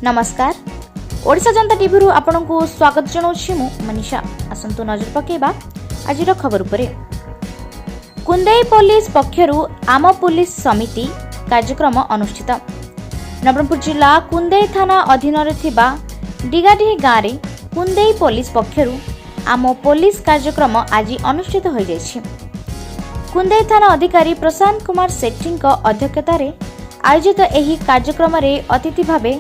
ନମସ୍କାର, ଓଡ଼ିଶା ଜନତା ଟିଭିରୁ ଆପଣଙ୍କୁ ସ୍ୱାଗତ ଜଣାଉଛି ମୁଁ ମନୀଷା। ଆସନ୍ତୁ ନଜର ପକାଇବା ଆଜିର ଖବର ଉପରେ। କୁନ୍ଦେଇ ପୋଲିସ ପକ୍ଷରୁ ଆମ ପୋଲିସ ସମିତି କାର୍ଯ୍ୟକ୍ରମ ଅନୁଷ୍ଠିତ। ନବରଙ୍ଗପୁର ଜିଲ୍ଲା କୁନ୍ଦେଇ ଥାନା ଅଧୀନରେ ଥିବା ଡିଗାଡିହି ଗାଁରେ କୁନ୍ଦେଇ ପୋଲିସ ପକ୍ଷରୁ ଆମ ପୋଲିସ କାର୍ଯ୍ୟକ୍ରମ ଆଜି ଅନୁଷ୍ଠିତ ହୋଇଯାଇଛି। କୁନ୍ଦେଇ ଥାନା ଅଧିକାରୀ ପ୍ରଶାନ୍ତ କୁମାର ସେଠୀଙ୍କ ଅଧ୍ୟକ୍ଷତାରେ ଆୟୋଜିତ ଏହି କାର୍ଯ୍ୟକ୍ରମରେ ଅତିଥି ଭାବେ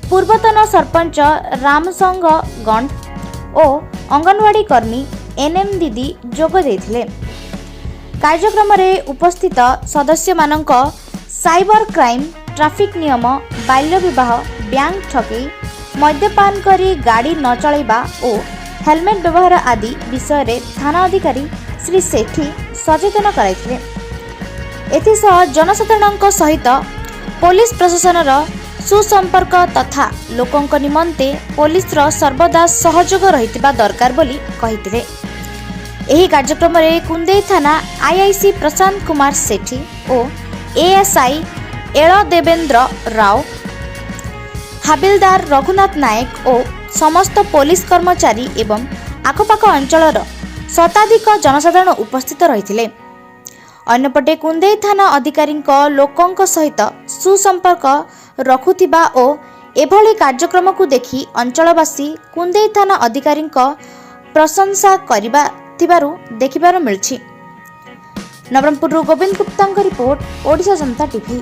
ପୂର୍ବତନ ସରପଞ୍ଚ ରାମସଙ୍ଗ ଗଣ୍ଡ ଓ ଅଙ୍ଗନବାଡ଼ି କର୍ମୀ ଏନ୍ଏମ୍ ଦିଦି ଯୋଗ ଦେଇଥିଲେ। କାର୍ଯ୍ୟକ୍ରମରେ ଉପସ୍ଥିତ ସଦସ୍ୟମାନଙ୍କ ସାଇବର କ୍ରାଇମ୍, ଟ୍ରାଫିକ୍ ନିୟମ, ବାଲ୍ୟ ବିବାହ, ବ୍ୟାଙ୍କ ଠକେଇ, ମଦ୍ୟପାନ କରି ଗାଡ଼ି ନ ଚଳାଇବା ଓ ହେଲମେଟ୍ ବ୍ୟବହାର ଆଦି ବିଷୟରେ ଥାନା ଅଧିକାରୀ ଶ୍ରୀ ସେଠୀ ସଚେତନ କରାଇଥିଲେ। ଏଥିସହ ଜନସାଧାରଣଙ୍କ ସହିତ ପୋଲିସ ପ୍ରଶାସନର ସୁସମ୍ପର୍କ ତଥା ଲୋକଙ୍କ ନିମନ୍ତେ ପୋଲିସର ସର୍ବଦା ସହଯୋଗ ରହିଥିବା ଦରକାର ବୋଲି କହିଥିଲେ। ଏହି କାର୍ଯ୍ୟକ୍ରମରେ କୁନ୍ଦେଇ ଥାନା ଆଇଆଇସି ପ୍ରଶାନ୍ତ କୁମାର ସେଠୀ ଓ ଏଏସ୍ଆଇ ଏଳ ଦେବେନ୍ଦ୍ର ରାଓ, ହାବିଲଦାର ରଘୁନାଥ ନାୟକ ଓ ସମସ୍ତ ପୋଲିସ କର୍ମଚାରୀ ଏବଂ ଆଖପାଖ ଅଞ୍ଚଳର ଶତାଧିକ ଜନସାଧାରଣ ଉପସ୍ଥିତ ରହିଥିଲେ। ଅନ୍ୟପଟେ କୁନ୍ଦେଇ ଥାନା ଅଧିକାରୀଙ୍କ ଲୋକଙ୍କ ସହିତ ସୁସମ୍ପର୍କ ରଖୁଥିବା ଓ ଏଭଳି କାର୍ଯ୍ୟକ୍ରମକୁ ଦେଖି ଅଞ୍ଚଳବାସୀ କୁନ୍ଦେଇ ଥାନା ଅଧିକାରୀଙ୍କ ପ୍ରଶଂସା କରିବା ଥିବାରୁ ଦେଖିବାର ମିଳିଛି। ନବରଙ୍ଗପୁରରୁ ଗୋବିନ୍ଦ ଗୁପ୍ତାଙ୍କ ରିପୋର୍ଟ, ଓଡ଼ିଶା ଜନତା ଟିଭି।